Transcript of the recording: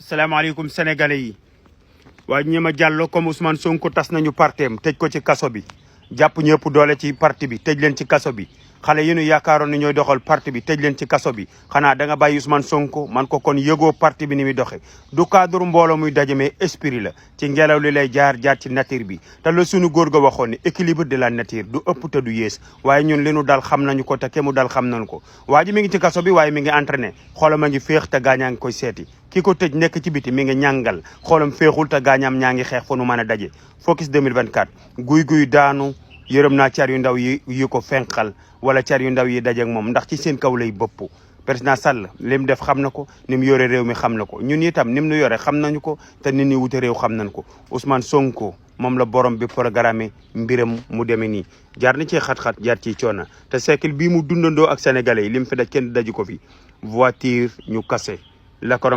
salaamaaleykum sénégalais yi waa ñi Diallo comme Ousmane Sonko tas nañu partem tëj ko ci kaso bi jàpp ñëpp doole ci parti bi tëj leen ci kaso bi xale yi ñu yaakaaroon ni ñooy doxal parti bi tëj leen ci kaso bi xanaa da nga bàyyi Ousmane Sonko man ko kon yëgoo parti bi ni muy doxe du cadre mbooloo muy daje mais esprit la ci ngelaw li lay jaar ci nature bi te la suñu góor ga waxoon ni équilibre de la nature du ëpp te du yées waaye ñun li nu dal xam nañu ko te ke mu dal xam nañu ko waa ji mi ngi ci kaso bi waaye mi ngi entraîné xoolam a ngi féex te gaañaa ngi koy seeti ki ko tëj nekk ci biti mi ngi ñàngal xoolam féexul te gaañaam ñaa ngi xeex fu nu mën a daje focus 2024 guy daanu yërëm naa car yu ndaw yi ko fenqal wala car yu ndaw yi dajeeg moom ndax ci seen kaw lay bëpp président Sall li mu def xam na ko ni mu yore réew mi xam na ko ñun itam ni mu nu yore xam nañu ko te nit ñi wute réew xam nañu ko Ousmane Sonko moom la borom bi programme mbiram mu demee nii jaar na ci xat-xat jaar ci coona te siècle bii mu dundandoo ak sénégalais yi li mu fi daj kenn daju ko fi voiture ñu kase la ko